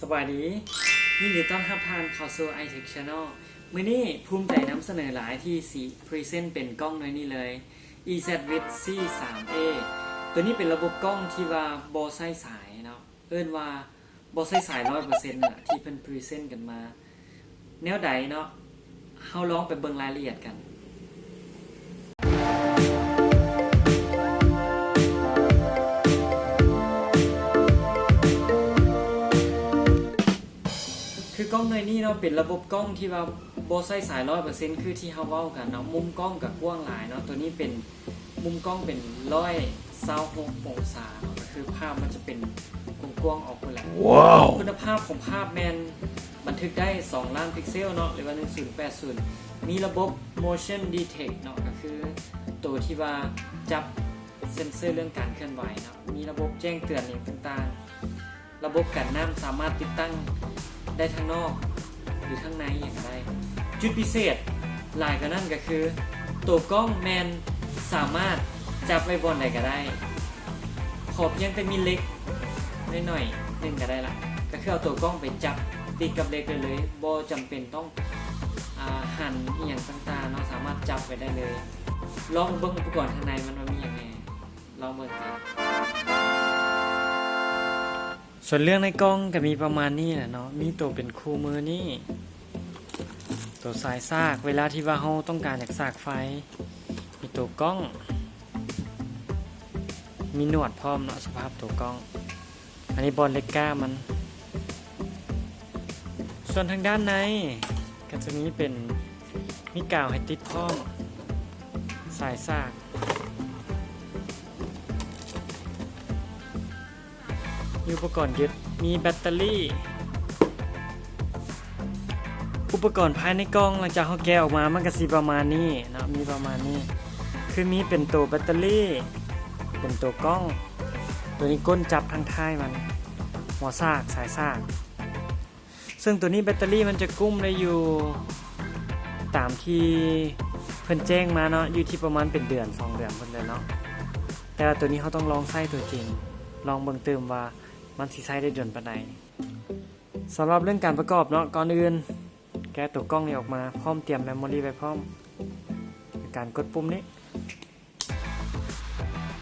ສະບາຍດີ, ຍິນດີຕ້ອນຮັບທ່ານເຂົ້າສູ່ iTech Channel. ມື້ນີ້ພູມໃຈນຳສະເໜີຫຼາຍທີ່ຊິພຣີເຊັນເປັນກ້ອງໜ່ວຍນີ້ເລີຍ EZ Wiz C ສາມ A. ໂຕນີ້ເປັນລະບົບກ້ອງທີ່ວ່າບໍ່ໃຊ້ສາຍເນາະ, ເອີ້ນວ່າບໍ່ໃຊ້ສາຍຮ້ອຍເປີເຊັນນັ້ນລະ ທີ່ເພິ່ນພຣີເຊັນກັນມາ. ແນວໃດເນາະ, ເຮົາລອງໄປເບິ່ງລາຍລະອຽດກັນ. ຄືກ້ອງໜ່ວຍນີ້ເນາະ ເປັນລະບົບກ້ອງທີ່ວ່າບໍ່ໃຊ້ສາຍຮ້ອຍເປີເຊັນ ຄືທີ່ເຮົາເວົ້າກັນເນາະ, ມຸມກ້ອງກໍກວ້າງຫຼາຍເນາະ. ໂຕນີ້ເປັນ ມຸມກ້ອງເປັນຮ້ອຍຊາວຫົກອົງສາເນາະ, ກໍຄືພາບມັນຈະເປັນກວ້າງໆອອກພຸ້ນແຫຼະ. ຄຸນນະພາບຂອງພາບແມ່ນບັນທຶກໄດ້ສອງລ້ານພິກເຊວເນາະ ຫຼືວ່າໜຶ່ງສູນແປດສູນ. ມີລະບົບ Motion Detect ເນາະ, ກໍຄືໂຕທີ່ວ່າຈັບເຊັນເຊີເລື່ອງການເຄື່ອນໄຫວເນາະ, ມີລະບົບແຈ້ງເຕືອນຫຍັງຕ່າງໆ. ລະບົບກັນນ້ຳສາມາດຕິດຕັ້ງໄດ້ທາງນອກ ຫຼື ທາງໃນຫຍັງກໍໄດ້. ຈຸດພິເສດຫຼາຍກວ່ານັ້ນກໍຄື ໂຕກ້ອງແມ່ນສາມາດຈັບໄວ້ບ່ອນໃດກໍໄດ້, ຂໍພຽງແຕ່ມີເຫຼັກໜ້ອຍໆໜຶ່ງກໍໄດ້ລະ, ກໍຄືເອົາໂຕກ້ອງໄປຈັບຕິດກັບເຫຼັກໄດ້ເລີຍ, ບໍ່ຈຳເປັນຕ້ອງ ອາ ຫັນອີ່ຫຍັງຕ່າງໆເນາະ, ສາມາດຈັບໄວ້ໄດ້ເລີຍ. ລອງເບິ່ງອຸປະກອນທາງໃນມັນວ່າມີຫຍັງແດ່. ລອງເບິ່ງກັນ. ສ່ວນເລື່ອງໃນກ່ອງກໍມີປະມານນີ້ແຫຼະເນາະ, ມີໂຕເປັນຄູ່ມືນີ້, ໂຕສາຍສາກ ເວລາທີ່ວ່າເຮົາຕ້ອງການຢາກສາກໄຟ, ມີໂຕກ້ອງ, ມີໜວດພ້ອມເນາະ, ສະພາບໂຕກ້ອງ. ອັນນີ້ບ່ອນເຫຼັກກ້າມັນ. ສ່ວນທາງດ້ານໃນກໍຈະມີເປັນ ມີກາວໃຫ້ຕິດພ້ອມ, ສາຍສາກ, ມີອຸປະກອນຍຶດ, ມີແບັດເຕີຣີ. ອຸປະກອນພາຍໃນກ່ອງ ຫຼັງຈາກເຮົາແກະອອກມາ ມັນກໍຊິປະມານນີ້ເນາະ, ມີປະມານນີ້. ຄືມີເປັນໂຕແບັດເຕີຣີ, ເປັນໂຕກ້ອງ, ໂຕນີ້ກົ້ນຈັບທາງທ້າຍມັນ, ຫົວສາກ, ສາຍສາກ. ເຊິ່ງໂຕນີ້ແບັດເຕີຣີມັນຈະກຸ້ມໄດ້ຢູ່ ຕາມທີ່ເພິ່ນແຈ້ງມາເນາະ, ຢູ່ທີ່ປະມານເປັນເດືອນສອງເດືອນພຸ້ນແຫຼະເນາະ. ແຕ່ວ່າໂຕນີ້ເຮົາຕ້ອງລອງໃຊ້ຕົວຈິງ, ລອງເບິ່ງຕື່ມວ່າມັນຊິໃຊ້ໄດ້ດົນປານໃດ. ສຳລັບເລື່ອງການປະກອບເນາະ, ກ່ອນອື່ນແກະໂຕກ້ອງນີ້ອອກມາ, ພ້ອມຕຽມເມມໂມຣີໄວ້ພ້ອມ ໂດຍການກົດປຸ່ມນີ້.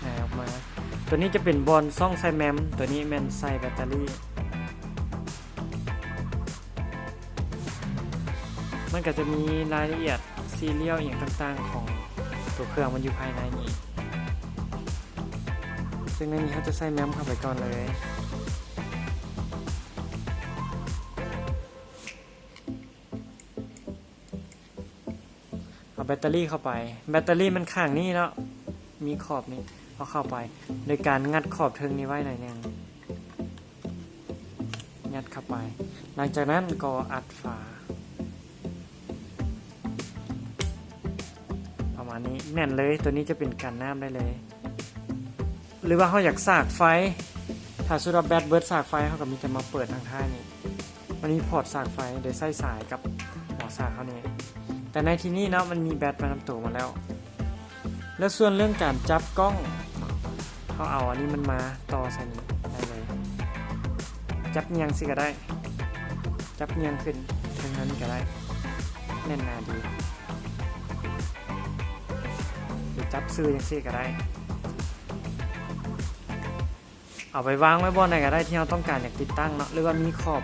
ຫງາຍອອກມາ. ຕົວນີ້ຈະເປັນບ່ອນຊ່ອງໃສ່ແມມ, ຕົວນີ້ແມ່ນໃສ່ແບັດເຕີຣີ. ມັນກໍຈະມີລາຍລະອຽດ ຊີຣຽວ ອີ່ຫຍັງຕ່າງໆຂອງຕົວເຄື່ອງມັນຢູ່ພາຍໃນນີ້. ເຊິ່ງໃນນີ້ເຮົາຈະໃສ່ແມມເຂົ້າໄປກ່ອນເລີຍ. ເອົາແບັດເຕີຣີເຂົ້າໄປ. ແບັດເຕີຣີມັນຂ້າງນີ້ເນາະ, ມີຂອບນີ້, ເອົາເຂົ້າໄປ ໂດຍການງັດຂອບເທິງນີ້ໄວ້ໜ້ອຍໜຶ່ງ, ຍັດເຂົ້າໄປ. ຫຼັງຈາກນັ້ນກໍອັດຝາ ປະມານນີ້, ແໜ້ນເລີຍ. ຕົວນີ້ຈະເປັນກັນນ້ຳໄດ້ເລີຍ. ຫຼືວ່າເຮົາຢາກສາກໄຟ, ຖ້າສົມມຸດວ່າແບັດເບີດສາກໄຟ, ເຮົາກໍມີແຕ່ມາເປີດທາງທ້າຍນີ້. ມັນມີພອດສາກໄຟໂດຍໃຊ້ສາຍກັບຫົວສາກເຮົານີ້, ແຕ່ໃນທີ່ນີ້ເນາະ ມັນມີແບັດມານຳໂຕໝົດແລ້ວ. ແລ້ວສ່ວນເລື່ອງການຈັບກ້ອງ, ເຮົາເອົາອັນນີ້ມັນມາຕໍ່ໃສ່ນີ້ໄດ້ເລີຍ. ຈັບຫຍັງຊິກໍໄດ້, ຈັບຫຍັງຂຶ້ນເທິງນັ້ນກໍໄດ້, ແໜ້ນໜາດີ. ຫຼືຈັບຊື່ຈັ່ງຊີ້ກໍໄດ້. ເອົາໄປວາງໄວ້ບ່ອນໃດກໍໄດ້ທີ່ເຮົາຕ້ອງການຢາກຕິດຕັ້ງເນາະ, ຫຼືວ່າມີຂອບ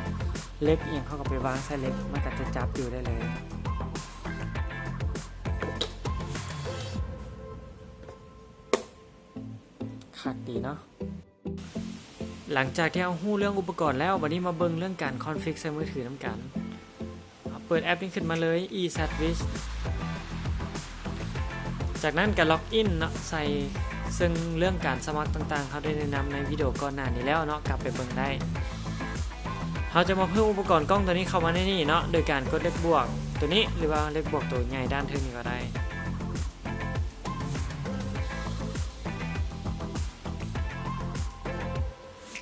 ເຫຼັກອີ່ຫຍັງ ເຮົາກໍໄປວາງໃສ່ເຫຼັກ, ມັນກໍຈະຈັບຢູ່ໄດ້ເລີຍ. ຄັກດີເນາະ. ຫຼັງຈາກທີ່ເຮົາຮູ້ເລື່ອງອຸປະກອນແລ້ວ, ບັດນີ້ມາເບິ່ງເລື່ອງການຄອນຟິກໃສ່ມືຖືນຳກັນ. ເປີດແອັບນີ້ຂຶ້ນມາເລີຍ EZ Wiz. ຈາກນັ້ນກໍລັອກອິນເນາະ ໃສ່ ເຊິ່ງເລື່ອງການສະໝັກຕ່າງໆ ເຮົາໄດ້ແນະນຳໃນວິດີໂອກ່ອນໜ້ານີ້ແລ້ວເນາະ, ກັບໄປເບິ່ງໄດ້. ເຮົາຈະມາເພີ່ມອຸປະກອນກ້ອງຕົວນີ້ເຂົ້າມາໃນນີ້ເນາະ ໂດຍການກົດເລກບວກຕົວນີ້ ຫຼືວ່າເລກບວກຕົວໃຫຍ່ດ້ານເທິງນີ້ກໍໄດ້.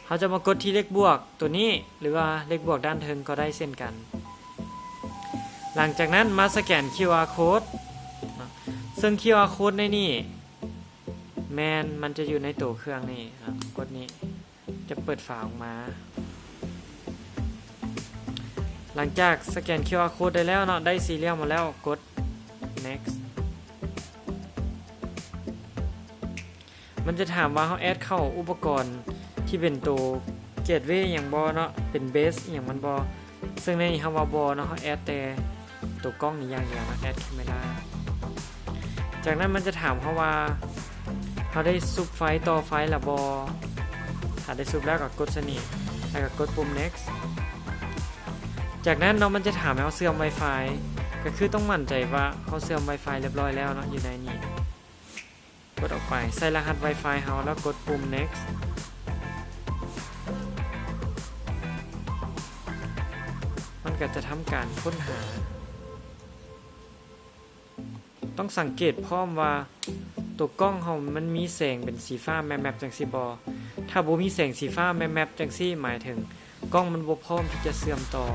ເຮົາຈະມາກົດທີ່ເລກບວກຕົວນີ້ ຫຼືວ່າເລກບວກດ້ານເທິງກໍໄດ້ເຊັ່ນກັນ. ຫຼັງຈາກນັ້ນມາສະແກນຄິວອາໂຄດເນາະ, ເຊິ່ງຄິວອາໂຄດໃນນີ້ແມ່ນມັນຈະຢູ່ໃນໂຕເຄື່ອງນີ້ເນາະ, ກົດນີ້ຈະເປີດຝາອອກມາ. ຫຼັງຈາກສະແກນຄິວອາໂຄດໄດ້ແລ້ວເນາະ, ໄດ້ສີ່ຫຼ່ຽມມາແລ້ວ, ກົດ next. ມັນຈະຖາມວ່າເຮົາແອັດເຂົ້າອຸປະກອນທີ່ເປັນໂຕເກດເວອີ່ຫຍັງບໍ່ເນາະ, ເປັນເບສອີ່ຫຍັງມັນບໍ່. ເຊິ່ງໃນນີ້ເຮົາວ່າບໍ່ເນາະ, ເຮົາແອັດແຕ່ໂຕກ້ອງນີ້ຢ່າງດຽວເນາະ, ແອັດແຄເມຣາ. ຈາກນັ້ນມັນຈະຖາມເຮົາວ່າ ເຮົາໄດ້ຊຸບໄຟຕໍ່ໄຟແລ້ວບໍ່? ຖ້າໄດ້ຊຸບແລ້ວກໍກົດຊະນີ້ ແລ້ວກໍກົດປຸ່ມ next. ຈາກນັ້ນເນາະ ມັນຈະຖາມໃຫ້ເຮົາເຊື່ອມ Wi-Fi, ກໍຄືຕ້ອງໝັ້ນໃຈວ່າເຮົາເຊື່ອມ Wi-Fi ລຽບຮ້ອຍແລ້ວເນາະ, ຢູ່ໃນນີ້. ກົດອອກໄປ, ໃສ່ລະຫັດ Wi-Fi ເຮົາ ແລ້ວກົດປຸ່ມ next. ມັນກໍຈະທຳການຄົ້ນຫາ. ຕ້ອງສັງເກດພ້ອມວ່າໂຕກ້ອງເຮົາມັນມີແສງເປັນສີຟ້າແມັບໆ ຈັ່ງຊີ້ບໍ່? ຖ້າບໍ່ມີແສງສີຟ້າແມັບໆ ຈັ່ງຊີ້ ໝາຍເຖິງກ້ອງມັນບໍ່ພ້ອມທີ່ຈະເຊື່ອມຕໍ່.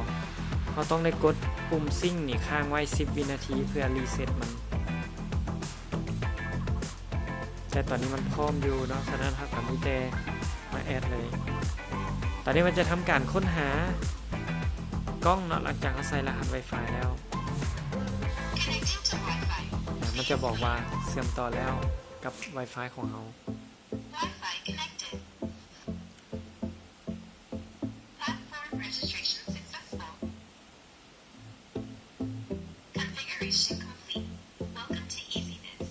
ເຮົາຕ້ອງໄດ້ກົດປຸ່ມ sync ນີ້ຄ້າງໄວ້ສິບວິນາທີເພື່ອ reset ມັນ. ແຕ່ຕອນນີ້ມັນພ້ອມຢູ່ເນາະ, ສະນັ້ນເຮົາກໍມີແຕ່ມາແອັດເລີຍ. ຕອນນີ້ມັນຈະທຳການຄົ້ນຫາກ້ອງເນາະ, ຫຼັງຈາກເຮົາໃສ່ລະຫັດ Wi-Fi ແລ້ວ. Connecting to Wi-Fi. ມັນຈະບອກວ່າເຊື່ອມຕໍ່ແລ້ວກັບ Wi-Fi ຂອງເຮົາ. Wi-Fi connected. Platform registration successful. Configuration complete. Welcome to EasyBiz.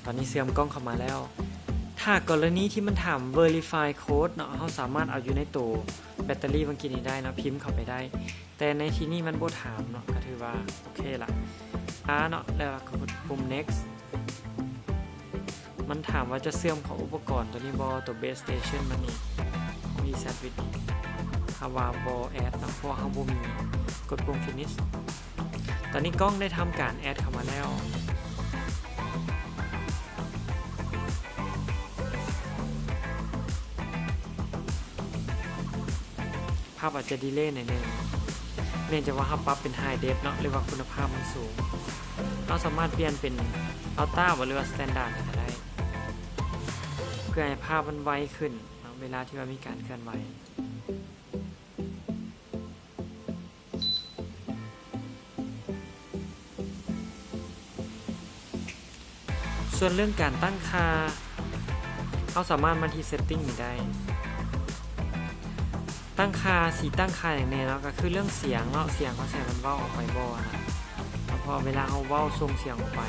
ຕອນນີ້ເຊື່ອມກ້ອງເຂົ້າມາແລ້ວ. ຖ້າກໍລະນີທີ່ມັນຖາມ verify code ເນາະ, ເຮົາສາມາດເອົາຢູ່ໃນໂຕແບັດເຕີຣີເມື່ອກີ້ນີ້ໄດ້ເນາະ, ພິມເຂົ້າໄປໄດ້. ແຕ່ໃນທີ່ນີ້ມັນບໍ່ຖາມເນາະ, ກໍຖືວ່າໂອເຄລະ. ອາເນາະ, ແລ້ວກໍກົດປຸ່ມ next. ມັນຖາມວ່າຈະເຊື່ອມເຂົ້າອຸປະກອນຕົວນີ້ບໍ່, ຕົວ base station ມັນນີ້ ຂອງ EasyBiz ນີ້. ເຮົາວ່າບໍ່ແອັດເນາະ, ເພາະວ່າເຮົາບໍ່ມີ. ກົດປຸ່ມ finish. ຕອນນີ້ກ້ອງໄດ້ທຳການແອັດເຂົ້າມາແລ້ວ. ພາບອາດຈະດີເລໜ້ອຍໜຶ່ງ ເນື່ອງຈາກວ່າເຮົາປັບເປັນ High Def ເນາະ ຫຼືວ່າຄຸນນະພາບມັນສູງ. ເຮົາສາມາດປ່ຽນເປັນ Ultra ບໍ່ ຫຼືວ່າ Standard ນີ້ກໍໄດ້ ເພື່ອໃຫ້ພາບມັນໄວຂຶ້ນເນາະ ເວລາທີ່ວ່າມີການເຄື່ອນໄຫວ. ສ່ວນເລື່ອງການຕັ້ງຄ່າ ເຮົາສາມາດມາທີ່ setting ນີ້ໄດ້. ຕັ້ງຄ່າ ຊິຕັ້ງຄ່າຫຍັງແດ່ເນາະ, ກໍຄືເລື່ອງສຽງເນາະ, ສຽງເຮົາຊິໃຫ້ມັນເວົ້າອອກໄປບໍ່ນະ, ເພາະເວລາເຮົາເວົ້າສົ່ງສຽງອອກໄປ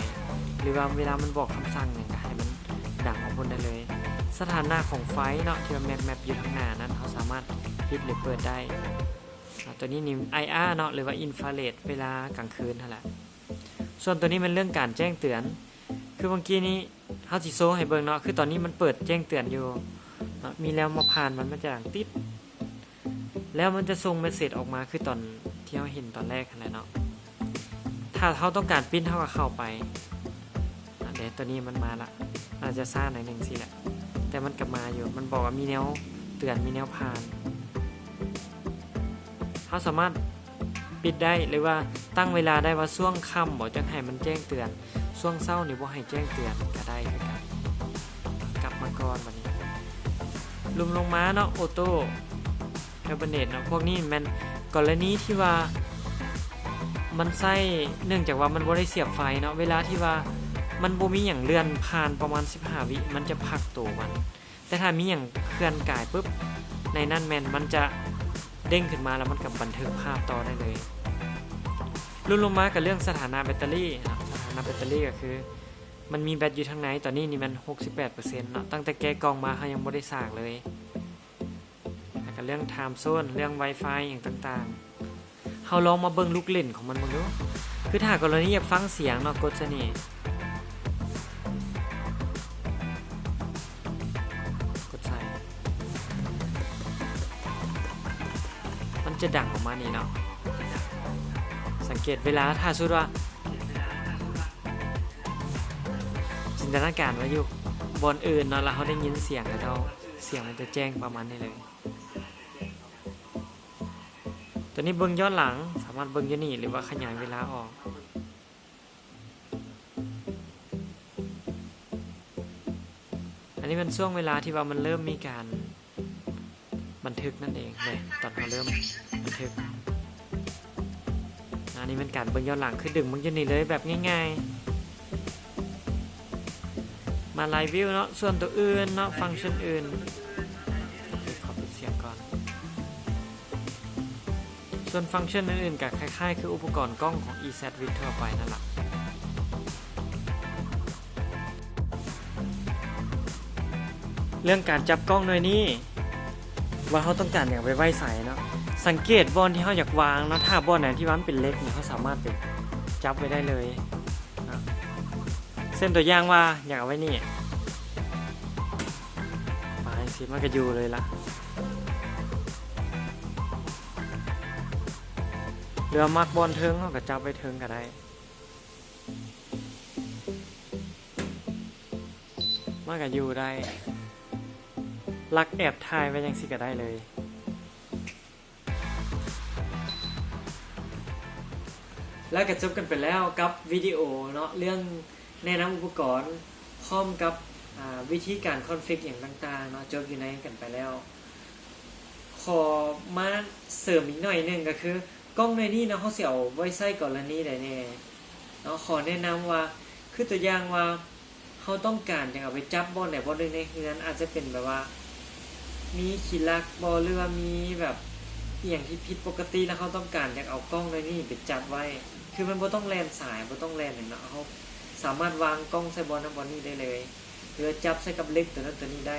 ຫຼືວ່າເວລາມັນບອກຄຳສັ່ງຫຍັງ ກໍໃຫ້ມັນດັງອອກພຸ້ນໄດ້ເລີຍ. ສະຖານະຂອງໄຟເນາະ ທີ່ວ່າແມັບໆຢູ່ທາງໜ້ານັ້ນ ເຮົາສາມາດປິດ ຫຼື ເປີດໄດ້. ອາ ຕົວນີ້ນີ້ IR ເນາະ ຫຼືວ່າ infrared ເວລາກາງຄືນຫັ້ນແຫຼະ. ສ່ວນຕົວນີ້ແມ່ນເລື່ອງການແຈ້ງເຕືອນ. ຄືເມື່ອກີ້ນີ້ເຮົາຊິໂຊໃຫ້ເບິ່ງເນາະ, ຄືຕອນນີ້ມັນເປີດແຈ້ງເຕືອນຢູ່ເນາະ, ມີແລ້ວມາຜ່ານມັນ ມັນຈະດັງຕິດ ແລ້ວມັນຈະສົ່ງ message ອອກມາ ຄືຕອນທີ່ເຮົາເຫັນຕອນແລກຫັ້ນແຫຼະເນາະ. ຖ້າເຮົາຕ້ອງການປິດ ເຮົາກໍເຂົ້າໄປ. ອາ ເດ ຕົວນີ້ມັນມາລະ, ອາດຈະຊ້າໜ້ອຍໜຶ່ງຊີ້ແຫຼະ ແຕ່ມັນກໍມາຢູ່. ມັນບອກວ່າມີແນວເຕືອນ ມີແນວຜ່ານ. ເຮົາສາມາດປິດໄດ້ ຫຼືວ່າຕັ້ງເວລາໄດ້ວ່າຊ່ວງຄ່ຳບໍ ຈັ່ງໃຫ້ມັນແຈ້ງເຕືອນ, ຊ່ວງເຊົ້ານີ້ບໍ່ໃຫ້ແຈ້ງເຕືອນກໍໄດ້ຄືກັນ. ກັບມາກ່ອນບັດນີ້. ລຸ່ມລົງມາເນາະ Auto Hibernate ເນາະ, ພວກນີ້ແມ່ນກໍລະນີທີ່ວ່າມັນໃຊ້ ເນື່ອງຈາກວ່າມັນບໍ່ໄດ້ສຽບໄຟເນາະ, ເວລາທີ່ວ່າມັນບໍ່ມີຫຍັງເລື່ອນຜ່ານປະມານສິບຫ້າວິ ມັນຈະພັກໂຕມັນ, ແຕ່ຖ້າມີຫຍັງເຄື່ອນກາຍປຶບ ໃນນັ້ນແມ່ນມັນຈະເດ້ງຂຶ້ນມາ ແລ້ວມັນກໍບັນທຶກພາບຕໍ່ໄດ້ເລີຍ. ຫຼຸດລົງມາກໍເລື່ອງສະຖານະແບັດເຕີຣີເນາະ, ສະຖານະແບັດເຕີຣີກໍຄືມັນມີແບັດຢູ່ທາງໃນ, ຕອນນີ້ນີ້ແມ່ນຫົກສິບແປດເປີເຊັນເນາະ, ຕັ້ງແຕ່ແກະກ່ອງມາເຮົາຍັງບໍ່ໄດ້ສາກເລີຍ. ແລ້ວກໍເລື່ອງ time zone ເລື່ອງ Wi-Fi ຫຍັງຕ່າງໆ. ເຮົາລອງມາເບິ່ງລູກຫຼິ້ນຂອງມັນເບິ່ງດູ. ຄືຖ້າກໍລະນີຢາກຟັງສຽງເນາະ, ກົດໃສ່ນີ້. ກົດໃສ່. ມັນຈະດັງປະມານນີ້ເນາະ. ສັງເກດເວລາ, ຖ້າສົມມຸດວ່າ ຈິນຕະນາການວ່າຢູ່ບ່ອນອື່ນເນາະ, ແລ້ວເຮົາໄດ້ຍິນສຽງເຂົາເຈົ້າ, ສຽງມັນຈະແຈ້ງປະມານນີ້ເລີຍ. ຕົວນີ້ເບິ່ງຍ້ອນຫຼັງ, ສາມາດເບິ່ງຢູ່ນີ້ ຫຼືວ່າຂະຫຍາຍເວລາອອກ. ອັນນີ້ແມ່ນຊ່ວງເວລາທີ່ວ່າມັນເລີ່ມມີການ ບັນທຶກນັ້ນເອງເນາະ ຕອນເຮົາເລີ່ມບັນທຶກ. ອັນນີ້ແມ່ນການເບິ່ງຍ້ອນຫຼັງ ຄືດຶງມັນຢູ່ນີ້ເລີຍ ແບບງ່າຍໆ. ມາໄລ່ວິວເນາະ ສ່ວນຕົວອື່ນເນາະ ຟັງຊັນອື່ນ. ໂອເຄ ຂໍປິດສຽງກ່ອນ. ສ່ວນຟັງຊັນອື່ນໆ ກໍຄ້າຍໆຄືອຸປະກອນກ້ອງຂອງ EZVIC ທົ່ວໄປນັ້ນລະ. ເລື່ອງການຈັບກ້ອງໜ່ວຍນີ້ ວ່າເຮົາຕ້ອງການຫຍັງໄປໄວ້ໃສເນາະ, ສັງເກດບ່ອນທີ່ເຮົາຢາກວາງເນາະ, ຖ້າບ່ອນໃດທີ່ວ່າມັນເປັນເຫຼັກນີ້ ເຮົາສາມາດໄປຈັບໄວ້ໄດ້ເລີຍເນາະ. ເຊັ່ນຕົວຢ່າງວ່າຢາກເອົາໄວ້ນີ້ ປາຈັ່ງຊີ້ ມັນກໍຢູ່ເລີຍລະ. ຫຼືວ່າມັກບ່ອນເທິງ ເຮົາກໍຈັບໄວ້ເທິງກໍໄດ້. ມັນກໍຢູ່ໄດ້ ລັກແອບຖ່າຍໄວ້ຈັ່ງຊີ້ກໍໄດ້ເລີຍ. ແລ້ວກໍຈົບກັນໄປແລ້ວກັບວິດີໂອເນາະ ເລື່ອງແນະນຳອຸປະກອນ ພ້ອມກັບ ອາ ວິທີການຄອນຟິກຫຍັງຕ່າງໆເນາະ ຈົບຢູ່ໃນກັນໄປແລ້ວ. ຂໍມາເສີມອີກໜ້ອຍໜຶ່ງກໍຄື ກ້ອງໜ່ວຍນີ້ເນາະ ເຮົາຊິເອົາໄວ້ໃຊ້ກໍລະນີໃດແດ່ເນາະ. ຂໍແນະນຳວ່າ ຄືຕົວຢ່າງວ່າ ເຮົາຕ້ອງການຢາກເອົາໄປຈັບບ່ອນໃດບ່ອນໜຶ່ງໃນເຮືອນ ອາດຈະເປັນແບບວ່າ ມີຂີ້ລັກບໍ ຫຼືວ່າມີແບບອີ່ຫຍັງທີ່ຜິດປົກກະຕິ ແລ້ວເຮົາຕ້ອງການຢາກເອົາກ້ອງໜ່ວຍນີ້ໄປຈັບໄວ້ ຄືມັນບໍ່ຕ້ອງແລ່ນສາຍ ບໍ່ຕ້ອງແລ່ນຫຍັງເນາະ, ເຮົາສາມາດວາງກ້ອງໃສ່ບ່ອນນັ້ນບ່ອນນີ້ໄດ້ເລີຍ ຫຼືວ່າຈັບໃສ່ກັບເຫຼັກຕົວນັ້ນຕົວນີ້ໄດ້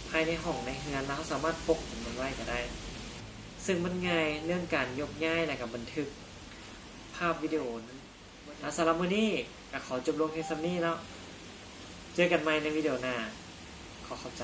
ພາຍໃນຫ້ອງໃນເຮືອນ ແລ້ວເຮົາສາມາດປົກມັນໄວ້ກໍໄດ້. ເຊິ່ງມັນງ່າຍເລື່ອງການຍົກຍ້າຍ ແລ້ວກໍບັນທຶກພາບວິດີໂອນັ້ນ. ແລ້ວສຳລັບມື້ນີ້ກໍຂໍຈົບລົງພຽງສ່ຳນີ້ເນາະ, ເຈີກັນໃໝ່ໃນວິດີໂອໜ້າ. ຂໍຂອບໃຈ.